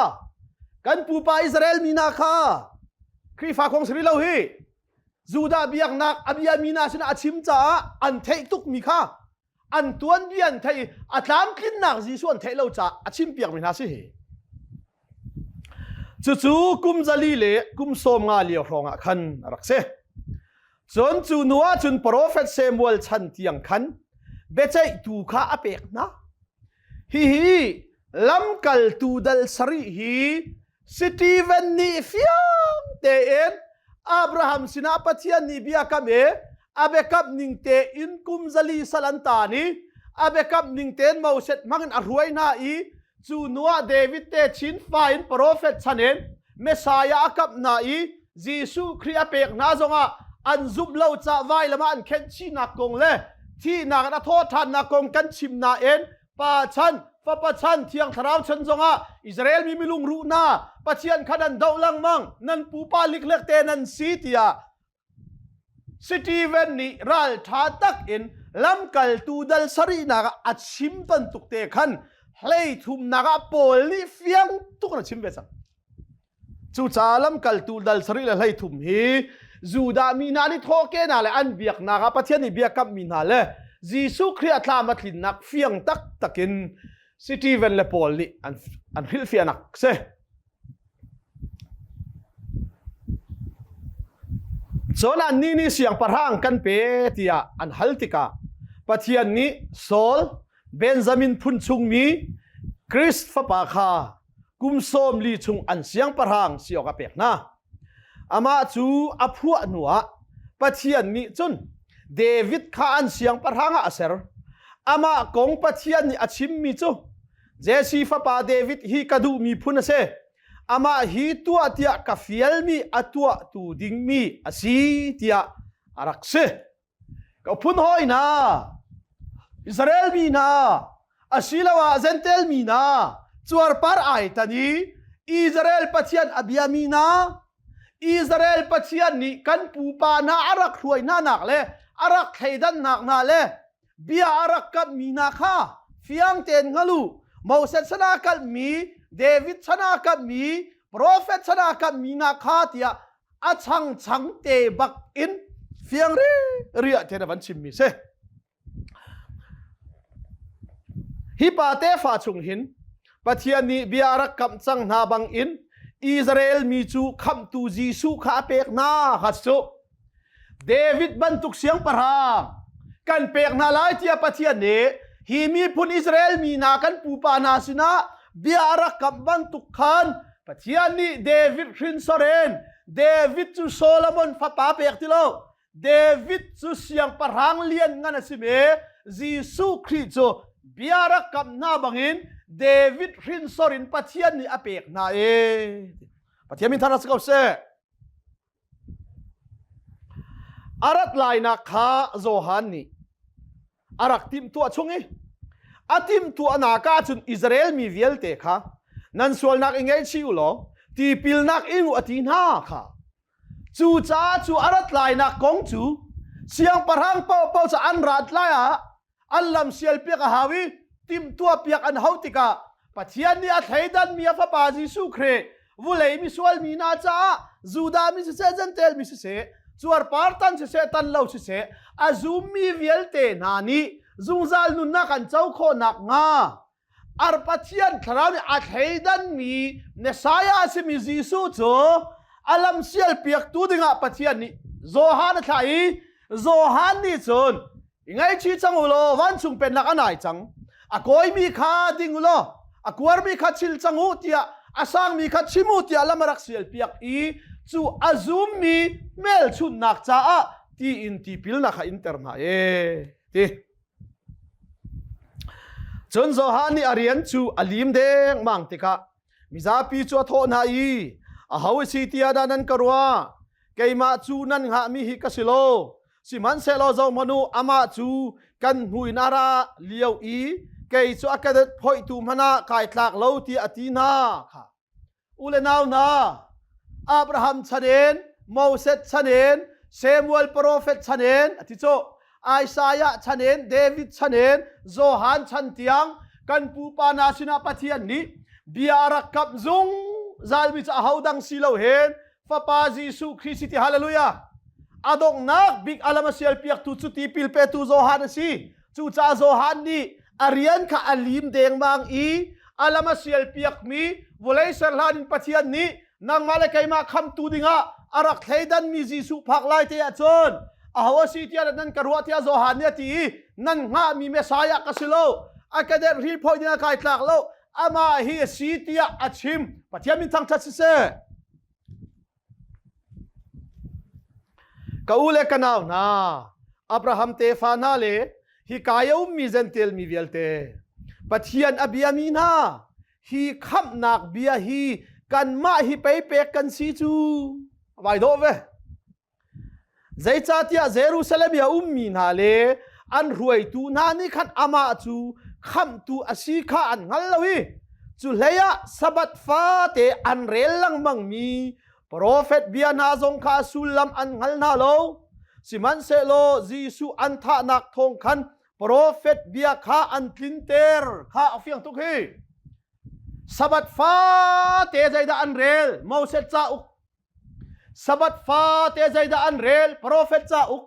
Kan pupa Israel mi hna kha. Khrihfa kong si rih lo hi. Judah biaknak a biami hna sinah a chim caah an theih tukmi kha an tuanbia an theih i a tlamtlinnak Jesuh an theih lo caah a chimpiakmi hna si hi. Cucu kum zali le kum sawm nga lio hrawng ah khan a rak si. Cun cu hnu ah cun profet Samuel chan tiang khan biaceihtu kha a pek hna. Hihi lamkaltu dal sarih hi Stephen nih fiang tein Abraham sinah Pathian nih bia kam i a biakam ning tein kum zali sal an taan i a biakam ning tein Moses hmangin a hruai hna i cu hnuah David te chin fa in profet chan in Messiah a kamh hna i Jesuh Khrih a pek hna zongah an zumh lo ca vailam ah an khenh chihnak kong le thihnak in a thawhṭhannak kong kan chim nain Pa chan, Fapa chan, Thiang Thlarau chan zongah Israel mi milung ruh hna Pathian kha nan doh lengmang, nan pupa liklek te nan si tiah Stephen nih ralṭha tak in lamkaltu dal sarihnak ah a chim bantuk te khan hlei thumnak ah Paul nih fiang tuk in a chim ve cang. Cucaah lamkaltu dal sarih le 13 hi Judah mi hna nih thawhkeh hna le an biaknak ah Pathian nih biakammi hna le Jesuh Khrih a thlam a tlinnak fiang taktak in Stephen le Paul nih an, an hrilhfiahnak si. Cun annih nih siangpahrang kan pe tiah an hal tikah Pathian nih Saul Benjamin phun chungmi Christ fapa kha kum 40 chung an siangpahrang si awk a pek hna. Amah cu a phuah hnuah Pathian nih cun David kha an siangpahrang ah a ser. Amah kong Pathian nih a chimmi cu Jesse fapa David hi ka duhmi phun a si. Amah hi tuah tiah ka fialmi a tuahtu dingmi a si tiah a rak si. Ka phun hawi hna, Israel mi hna, asiloah Jentail mi hna, cuarpar ai tan i Israel Pathian a biami hna, Israel Pathian nih kan pupa hna a rak hruai hna nak le a rak thleidannak hna le bia a rak kamhmi hna kha fiang tein hngal u. Moses chan ah kalhmi, David chan ah kalhmi, profet chan ah kalhmi hna kha tiah a chang chang te bak in fiang riah te na van chimmi si. Hi pa tefa chung hin Pathian nih bia a rak kamh cang hna bang in Israel mi cu khamhtu Jesuh kha a pek hna kha cu David bantuk siangpahrang kan pek hna lai tiah Pathian nih hi miphun Israel mi hna kan pupa hna sinah bia a rak kamh bantuk khan Pathian nih David hrinsor in David cu Solomon fapa pek ti lo David cu siangpahrang lian ngan a si me Jesuh Khrih cu bia rak kamh hna bangin David hrinsor in Pathian nih a pek hna e Pathian min thar si ko seh A rat lainak kha Johan nih a rak timhtuah chung i a timhtuahnak ah cun Israel mi vialte kha nan sualnak i ngaihchih u law tipilnak ing u a ti hna kha. Cucaah cu a rat lainak kong cu siangpahrang paohpaoh cu an rat lai ah an lam sialpiak a hau i timhtuahpiak an hau tikah Pathian nih a thleidanmi a fapa Jesuh Khrih vulei misual mi hna caah Judah mi siseh Jentail mi siseh cuarpar tan siseh tan lo siseh a zummi vialte hna nih zungzal nunnak an co khawh nakhnga ar Pathian thlarau nih a thleidanmi Messiah a simi Jesuh cu a lam sialpiaktu dingah Pathian nih Johan a thlah i Johan nih cun I ngaihchih cang u law vancung pennak a nai cang. A kawimi kha ding u law a kuarmi kha chil cang u tiah a sangmi kha chim u tiah lam a rak sialpiak i cu a zummi hmelchunhnak caah ti in tipilnak kha inter hna e ti. Cun Johan nih a rian cu a lim dengmang tikah mizapi cu a thawh hna i aho a si tiah dah nan ka ruah keimah cu nan hngahmi hi ka si lo Sihmanhsehlaw zohhmanh u, amah cu kan hnu in a ra lio i kei cu a ka phoihtu hmanh ah kai tlak lo tiah a ti hna kha. U le nau hna, Abraham chan in, Moses chan in, Samuel profet chan in, a ti cu, Isaiah chan in, David chan in, Johan chan tiang kan pupa hna sinah Pathian nih bia a rak kamh zungzalmi cu ahodang si lo hin Fapa Jesuh Khrih si ti hallelujah. A donghnak bik alam a sial piaktu cu tipil petu Johan a si. Cucaah Johan nih a rian kha a lim dengmang i alam a sial piakmi vawlei ser hlan in Pathian nih nangmah le keimah khamtu dingah a rak thleidanmi Jesuh phak lai te ahcun aho a si tiah nan ka ruah tiah Johan nih a ti i nan hngahmi Messiah ka si lo a ka derh hri phoih ding a kai tlak lo amah hi a si tiah a chim Pathian min thangṭhat siseh. Ka u le ka nau hna, Abraham tefa hna le hi kai a ummi Jentail mi vialte, Pathian a biami hna, hi khamhnak bia hi kanmah hi pei pek kan si cu. Vai dawh ve. Zeicahtiah Jerusalem i a ummi hna le an hruaitu hna nih khan amah cu khamhtu a si kha an hngal lo i cu hleiah Sabbath fate an rel lengmangmi profet bia hna zong kha sullam an hngal hna lo. Sihmanhsehlaw Jesuh an thahnak thawng khan profet bia kha an tlinter kha a fiang tuk hi. Sabbath fate zeidah an rel? Moses cauk Sabbath fate zeidah an rel? Profet cauk.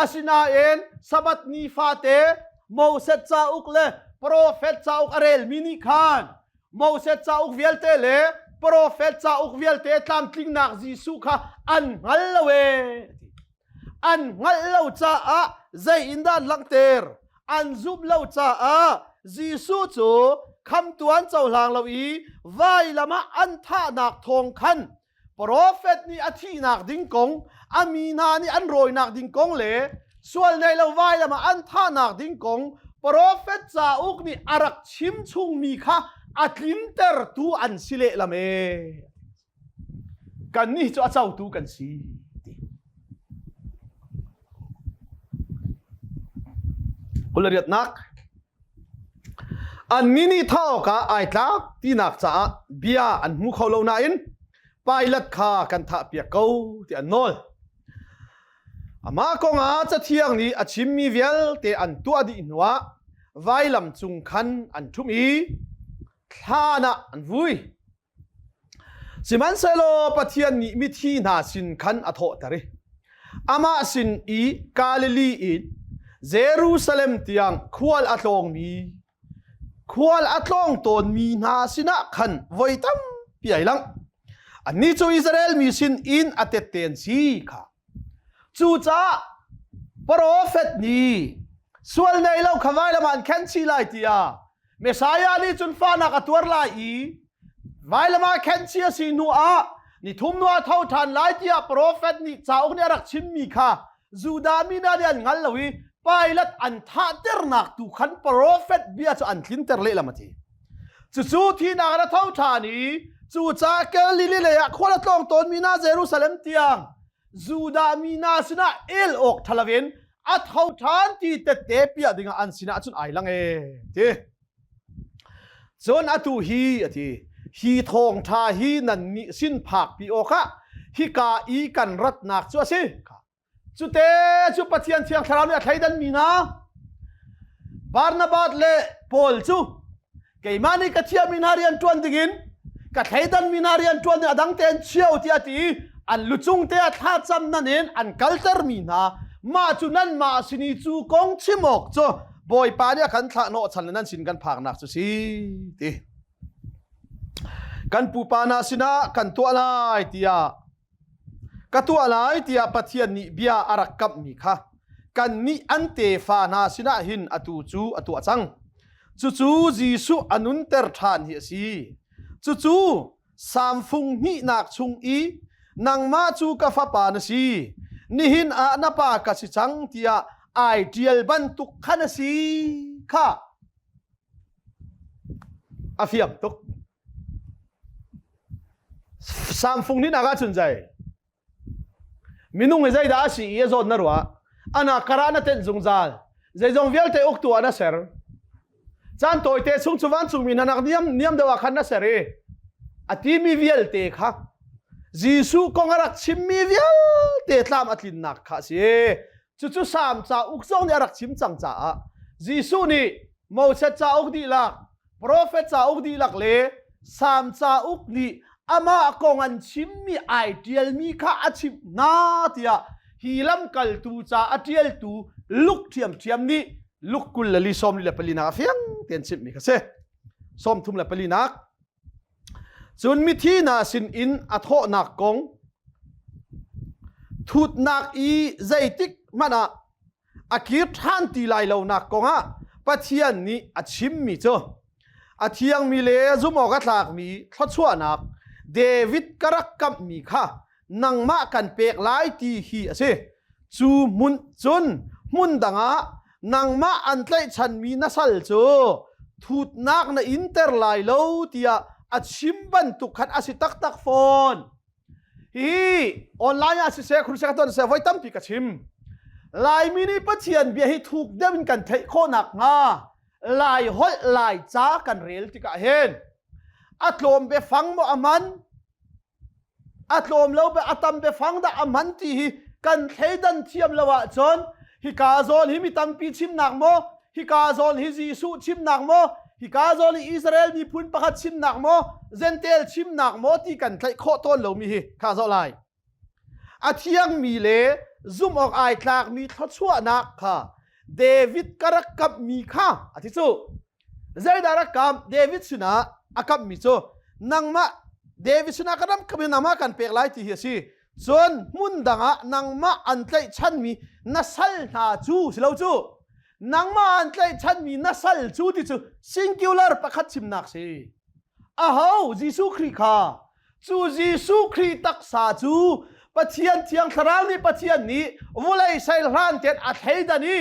Asinain Sabbath ni fate Moses cauk le profet cauk a relmi nih khan Moses cauk vialte le profet cauk vialte tlamtlingnak Jesuh kha an hngal lo ee. An hngalh lo caah zei in dah an langhter? An zumh lo caah Jesuh cu khamtu an cohlang lo i vailam ah an thahnak thawng khan profet nih a thihnak ding kong, a mi hna nih an rawinak ding kong le sual nei lo vailam ah an thahnak ding kong profet cauk nih a rak chim chungmi kha a tlintertu an si lehlam ee. Kannih cu a cotu kan si ti. Kulariatnak an mi nih thah awkah ai tlak tinak caah bia an hmu kho lo nain Pilate kha kan thahpiak ko ti an nawl. Amah kongah Cathiang nih a chimmi vialte an tuah dih hnuah vailam cung khan an ṭhumh i thlan ah an vui. Sihmanhsehlaw Pathian nih mithi hna sin khan a thawhter i amah sin i Galilee in Jerusalem tiang khual a tlawngmi khual a tlawng tawnmi hna sinah khan voi tampi ai langh. Annih cu Israel mi sin in a tette an si kha. Cucaah profet nih sual nei lo kha vailam ah an khen chih lai tiah Messiah nih cun fahnak a tuar lai i vailam ah khenchih a si hnu ah nithum hnu ah tho ṭhan lai tiah profet nih cauk nih a rak chimmi kha Judah mi hna nih an hngal lo i Pilate an thahternak tu khan profet bia cu an tlinter lehlam a ti. Cucu thihnak in a tho ṭhan i cucaah Galilee lei ah khual a tlawng tawnmi hna Jerusalem tiang Judah mi hna sinah el awk ṭha loin a tho ṭhan ti tette piah dingah an sinah cun ai lang ee ti. Cun atu hi a ti hi thawngṭha hi nannih sin phakpi awkah hika i kan ratnak cu a si. Cute cu Pathian Thiang Thlarau nih a thleidan mi hna Barnabas le Paul cu keimah nih ka thiahmi hna rian ṭuan dingin ka thleidan mi hna rian ṭuan ding a dang tein chio tiah ti i an lucung te ah thlacam nan in an kalter mi hna mah cu nanmah sin i cu kong chim awk cu Bawipa nih a kan thlah hnawhchan le nan sin kan phaknak cu si ti kan pupa hna sinah kan tuah lai tiah Ka tuah lai tiah Pathian nih bia a rak kamhmi kha kannih an tefa hna sinah hin atu cu a tuah cang. Cucu Jesuh a nunter ṭhan hi a si. Cucu Salm hnihnak chung i nangmah cu ka fapa na si, nihin ah na pa ka si cang tiah ai ṭial bantuk khan a si kha a fiang tuk. Samfung nih nak ahcun zei? Minung hi zeidah a si i a zawt na ruah? Ana karah na tenh zungzal. Zeizong vialte uktu ah na ser. Caan tawite chung cu vancungmi hna nak niam niam deuh ah khan na ser i a timi vialte kha Jesuh kong a rak chimmi vialte tlam a tlinnak kha a si. Cucu Salm cauk zong nih a rak chim cang caah Jesuh nih Moses cauk dihlak, profet cauk dihlak le Salm cauk nih amah kong an chimmi ai ṭialmi kha a chimh hna tiah hi lamkaltu ca a ṭialtu Luke ṭhiamṭhiam nih Luke 24 44 nak a fiang tein chimhmi kha si. 34 nak. Cun mithi hna sinin a thawhnak kong thutnak i zeitik hmanh ah a kir ṭhan ti lai lonak kongah Pathian nih a chimmi cu a thiangmi le zumh awk a tlakmi thluachuahnak David ka rak kamhmi kha. nangmah kan pek lai ti hi a si. Cu hmun cun hmun dang ah nangmah an tlaihchanmi na sal cu thutnak na inter lai lo tiah a chim bantuk khan a si taktak fawn. Hihi online ah siseh crusade ka ton seh voi tampi ka chim. Laimi nih Pathian bia hi thuk deuh in kan theih khawh nakhnga Lai holh Lai ca kan rel tikah hin a tlawm biafang maw a hman a tlawm lo a tam biafang dah a hman ti hi kan thleidan thiam lo ahcun hika zawn hi mi tampi chimnak maw hika zawn hi Jesuh chimnak maw hika zawn hi Israel miphun pakhat chimnak maw Gentile chimnak maw ti kan tlaih khawh tawn lomi hi kha zoh lai a thiangmi le zumh awk ai tlakmi thluachuahnak kha David ka rak kamhmi kha a ti cu zeidah rak kam David sinah a kamhmi cu nangmah David sinah ka ram kamh nangmah kan pek lai ti hi a si cun hmun dang ah nangmah an tlaihchanmi na sal hna cu si lo cu nangmah an tlaihchanmi na sal cu ti cu singular pakhat chimnak si aho Jesuh Khrih kha cu Jesuh Khrih taksa cu Pathian Thiang Thlarau nih Pathian nih vulei sei hlan ten a thleidan i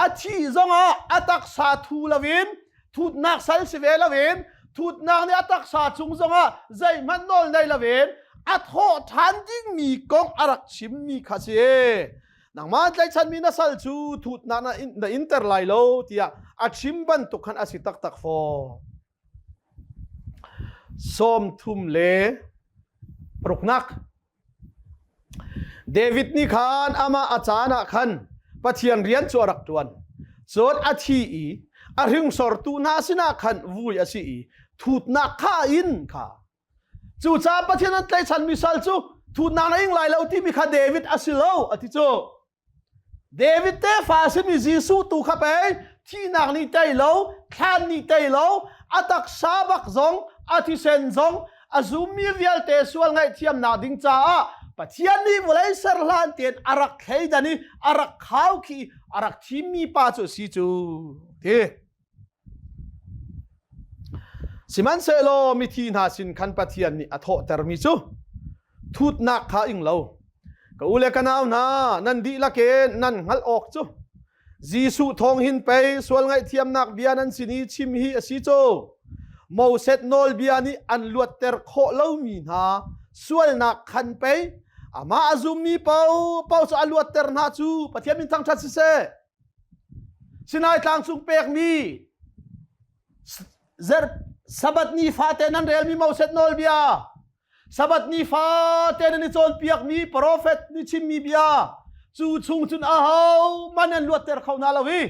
a thih zongah a taksa thu loin thutnak sal si ve loin thutnak nih a taksa cung zongah zeihmanh nawl nei loin a thawh ṭhan dingmi kong a rak chimmi kha si nangmah tlaihchanmi na sal cu thutnak na inter lai lo tiah a chim bantuk khan a si taktak fawn 36. David nih khan amah a caan ah khan Pathian rian cu a rak ṭuan. Cun a thi i a hringsortu hna sinah khan vui a si i thutnak kha a inn kha. Cucaah Pathian an tlaihchanmi sal cu thutnak na ing lai lo timi kha David a si lo a ti cu. David tefa a simi Jesuh tu kha pei thihnak nih tei lo, thlan nih tei lo, a taksa bak zong, a thisen zong, a zummi vialte sual ngaihthiamnak ding caah Pathian nih vawlei ser hlan tein a rak thleidan i a rak khau khi a rak thimmi pa cu a si cu ti. Sihmanhsehlaw mithi hna sin khan Pathian nih a thawhtermi cu thutnak kha ing lo. Ka u le ka nau hna, nan dihlak in nan hngalh awk cu Jesuh thawng hin pei sual ngaihthiamnak bia nan sin i chim hi a si cu. Moses nawlbia nih an luatter khawh lomi hna sualnak khan pei amah a zummi paohpaoh cu a luatter hna cu Pathian min thangṭhat siseh. Sinai tlang cung pekmi Sabbath ni fate nan relmi Moses nawlbia Sabbath ni fate nan i cawnpiakmi profet nih chimmi bia cu chung cun aho man nan luatter kho hna lo i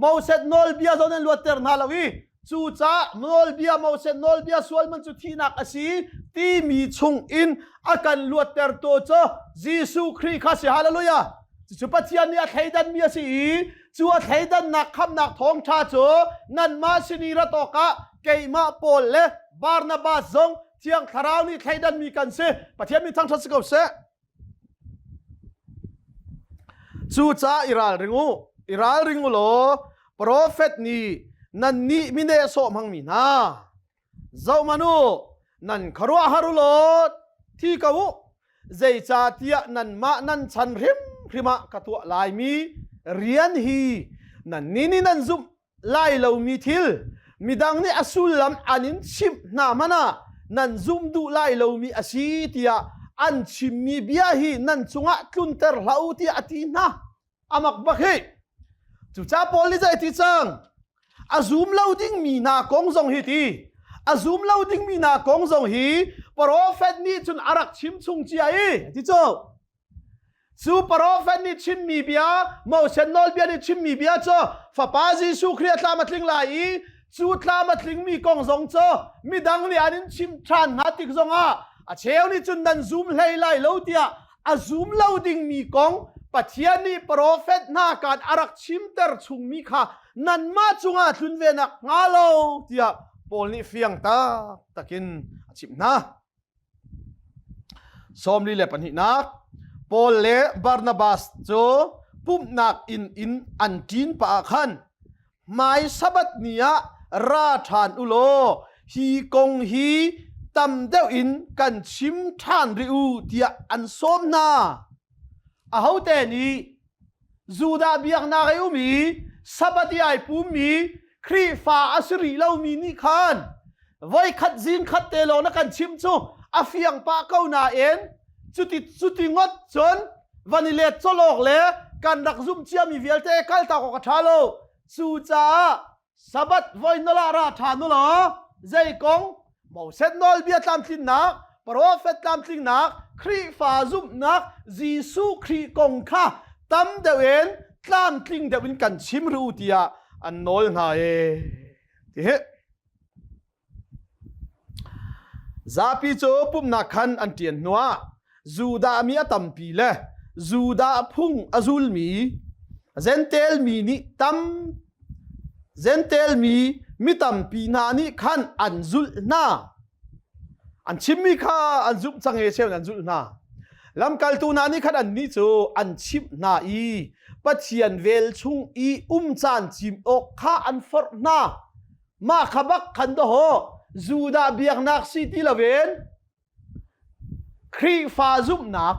Moses nawlbia zong nan luatter hna lo i Cucaah nawlbia Moses nawlbia sual man cu thihnak a si timi chung in a kan luattertu cu Jesuh Khrih kha si. Hallelujah! Cucu Pathian nih a thleidanmi a si i cu a thleidannak khamnak thawngṭha cu nanmah sin i rat awkah keimah Paul le Barnabas zong Thiang Thlarau nih thleidanmi kan si. Pathian min thangṭhat si ko seh. Cucaah i ralring u, i ralring u law profet nih nannih mi nehsawh hmangmi hna, zohhmanh u, nan khuaruahhar u law thi ko u, zeicahtiah nanmah nan chan hrimhrim ah ka tuah laimi rian hi nannih nih nan zumh lai lomi thil midang nih a sullam an in chimh hna hmanh ah nan zum duh lai lomi a si tiah an chimmi bia hi nan cungah tlunter hlah u tiah a ti hna amak bak hi cucaah Paul nih zei ti cang a zum lo dingmi hna kong zong hi ti a zum lo dingmi hna kong zong hi profet nih cun a rak chim chung cia i ti cu Cu profet nih chimmi bia, Moses nawlbia nih chimmi bia cu Fapa Jesuh Khrih a tlam a tling lai i cu tlam a tlingmi kong zong cu midang nih an in chim ṭhan hna tik zongah a cheu nih cun nan zum hlei lai lo tiah a zum lo dingmi kong Pathian nih profet hna kaan a rak chimter chungmi kha nanmah cungah tlun ve nak hnga lo tiah Paul nih fiang taktak in a chimh hna. 42nak Paul le Barnabas cu pumhnak inn in an ṭin pah ah khan hmai Sabbath ni ah ra ṭhan u law hi kong hi tam deuh in kan chim ṭhan rih u tiah an sawm hna. Ahote nih Judah biaknak i um i Sabbath i ai pummi Khrihfa a si rih lomi nih khan voikhat zing khat te lawng na kan chim cu a fiang pah ko nain cuti cuti ngawt cun van i let colawk le kan rak zumh ciami vialte kaltak awk a ṭha lo. Cucaah Sabbath voi nala ra ṭha nu law zei kong Moses nawlbia tlamtlinnak, profet tlamtlingnak, Khrihfa zumhnak, Jesuh Khrih kong kha tam deuh in tlamtling deuh in kan chim ru tiah an nawl hna e. Ti hi. Zapi cu pumhnak khan an ṭian hnuah Judah mi a tampi le Judah phung a zulmi Jentail mi nih tam Jentail mi mi tampi hna nih khan an zulh hna. An chimmi kha an zumh cang i cheu an zulh hna. Lamkaltu hna nih khan annih cu an chimh hna i Pathian vel chung i um caan cim awk kha an forh hna. Mah kha bak khan dawh Judah biaknak si ti loin Khrihfa zumhnak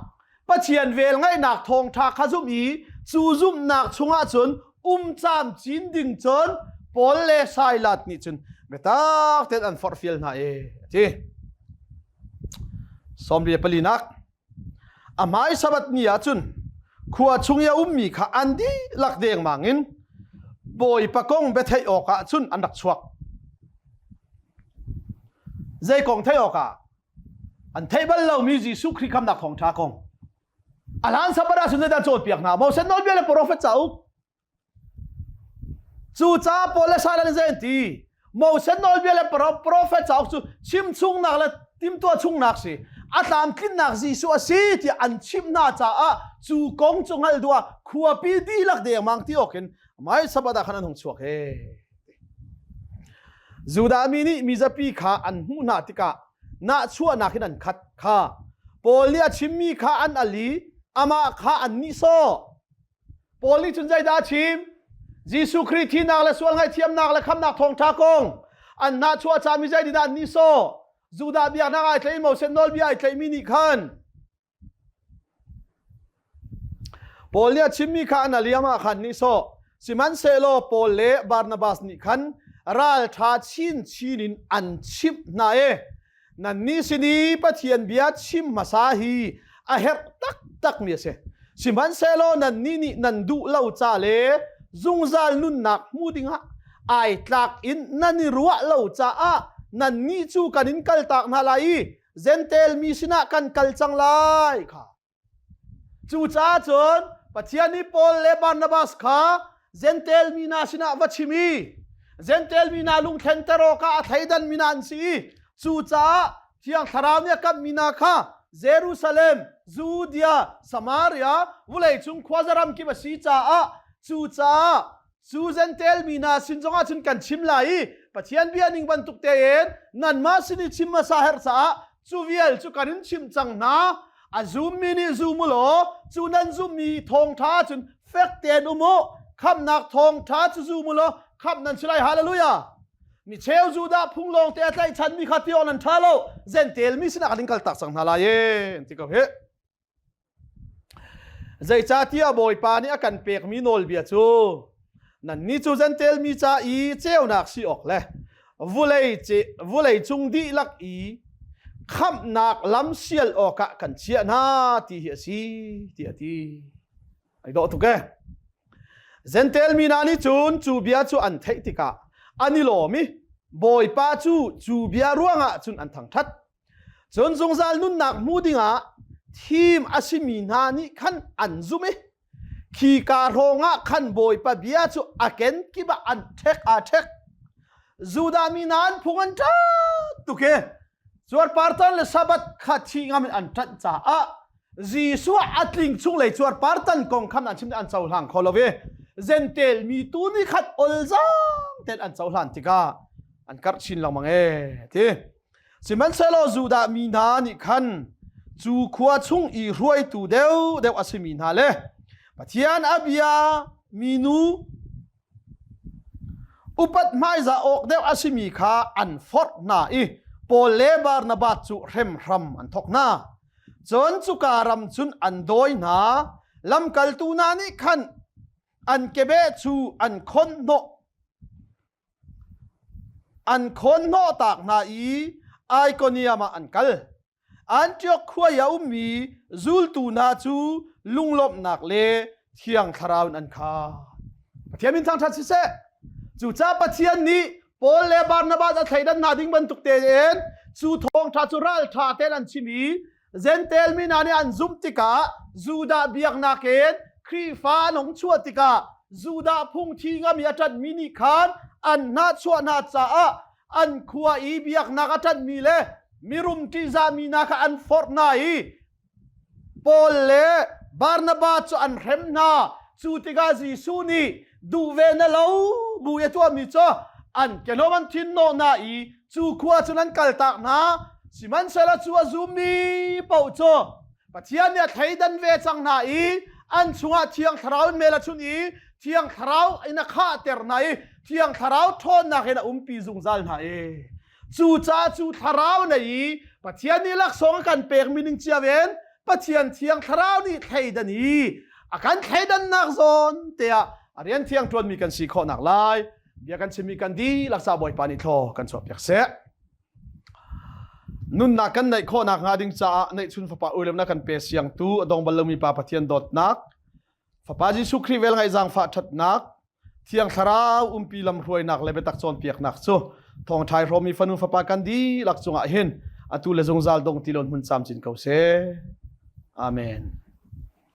Pathian velngeihnak thawngṭha kha zumh i cu zumhnak chungah cun um camcin ding cun Paul le Silas nih cun biatak tein an forhfial hna e a ti. Sawmri palinak A hmai Sabbath ni ah cun khua chung i a ummi kha an dihlak dengmang in Bawipa kong biatheih awkah cun an rak chuak. Zei kong theih awkah? An theih bal lomi Jesuh Khrih khamnak thawngṭha kong. A hlan Sabbath ah cun zeidah cawnpiak hna? Moses nawlbia le profet cauk Cucaah Paul le Silas nih zei an ti? Moses nawlbia le profet cauk cu chimchungnak le timtuah chungnak si. A tlamtlinnak Jesuh a si tiah an chimh hna caah cu kong cu hngalh duh ah khuapi dihlak dengmang ti awk in mai Sabbath ah khan an hung chuak he. Judah mi nih mizapi kha an hmuh hna tikah nahchuahnak in an khat kha. Paul nih a chimmi kha an al i amah kha an nihsawh. Paul nih cun zeidah a chim? Jesuh Khrih thihnak le sual ngaihthiamnak le khamnak thawngṭha kong an nahchuah cami zeitindah an nihsawh? Judah biaknak ai tlaih Moses nawlbia ai tlaihmi nih khan Paul nih a chimmi kha an aliam ah khan nihsawh. Sihmanhsehlaw Paul le Barnabas nih khan ralṭha chinchin in an chimh hna i Nannih sin i Pathian bia chim hmasa hi a herh taktakmi a si. Sihmanhsehlaw nannih nih nan duh lo ca le zungzal nunnak hmu dingah ai tlak in nan i ruah lo caah nannih cu kan in kaltak hna lai i Jentail mi sinah kan kal cang lai kha. Cucaah cun Pathian nih Paul le Barnabas kha Jentail mi hna sinah va chim i Jentail mi hna lungthlenter awkah a thleidan mi hna an si i cucaah Thiang Thlarau nih a kamhmi hna kha Jerusalem, Judea, Samaria, vawleicung khuaza kip a si caah cucaah cu Jentail mi hna sin zongah cun kan chim lai i Pathian bia ning bantuk tein nanmah sin i chim hmasa herh caah cu vial cu kan in chimh cang hna. A zummi nih zum u law cu nan zummi thawngṭha cun fek tein um u. Khamhnak thawngṭha cu zum u law khamh nan si lai. Hallelujah! Mi cheu Judah phung lawng te a tlaihchanmi kha ti awk nan ṭha lo. Jentail mi sinah kan in kaltak cang hna lai e ti ko hi. Zeicahtiah Bawipa nih a kan pekmi nawlbia cu nannih cu Jentail mi ca i ceunak si awk le vulei cung dihlak i khamhnak lam sial awkah kan chiah hna ti hi a si tiah a ti. Ai dawh tuk ee. Jentail mi hna nih cun cu bia cu an theih tikah an i lawm i Bawipa cu cu bia ruangah cun an thangṭhat. Cun zungzal nunnak hmu dingah thim a simi hna nih khan an zumh i khika hrawngah khan Bawipa bia cu a kenkip ah an ṭhek aa ṭhek. Judah mi hna an phung an ṭat tuk i cuarpartan le Sabbath kha thi ngam in an ṭanh caah Jesuh a tling chung lei cuarpartan kong khan an chim an cohlang kho lo i Jentail mi tu nih khan olzang tein an cohlan tikah an karh chin lengmang ee ti. Sihmanhsehlaw Judah mi hna nih khan cu khua chung i hruaitu deuhdeuh a simi hna le Pathian a bia minu upat hmaizah awk deuh a simi kha an forh hna i Paul le Barnabas cu hremhram an thawk hna. Cun cuka ram cun an dawi hna. Lamkaltu hna nih khan an kebeh cu an khon hnawh an khawn hnawhtak hna i Ikonium ah an kal. Antioch khua i a ummi zultu hna cu lunglawmhnak le Thiang Thlarau in an khat. Pathian min thangṭhat siseh. Cucaah Pathian nih Paul le Barnabas a thleidan hna ding bantuk tein cu thawngṭha cu ralṭha tein an chim i Jentail mi hna nih an zumh tikah Judah biaknak in Khrihfa an hung chuah tikah Judah phungthi ngami a ṭanhmi nih khan an hnahchuah hna caah an khua i biaknak a ṭanhmi le mirum ṭihzahmi hna kha an forh hna i Paul le Barnabas cu an hrem hna. Cu tikah Jesuh nih duh ve na lo bu i a tuahmi cu an kehlawm an thin hnawh hna i cu khua cun an kaltak hna. Sihmanhsehlaw cu a zummi paoh cu Pathian nih a thleidan ve cang hna i an chungah Thiang Thlarau in mel a chunh i Thiang Thlarau in a khahter hna i Thiang Thlarau ṭhawnnak in a umpi zungzal hna i cucaah cu Thlarau nei i Pathian nih laksawng a kan pekmi ning cio in Pathian Thiang Thlarau nih thleidan i a kan thleidannak zawn te ah a rian thiang ṭuanmi kan si khawhnak lai bia kan chimmi kan dihlak ca Bawipa nih thlaw kan chuahpiak seh. Nunnak kan neih khawhnak hnga ding caah neihchun fapa uilemnak kan pe siangtu a dong bal lomi pa Pathian dawtnak Fapa Jesuh Khrih vel ngaih zaangfah ṭhatnak Thiang Thlarau umpi lamhruainak le biatak cawnpiaknak cu thawngṭhai hrawmi fanu fapa kan dihlak cungah hin atu le zungzal dong ti lon hmun camcin ko seh. Amen.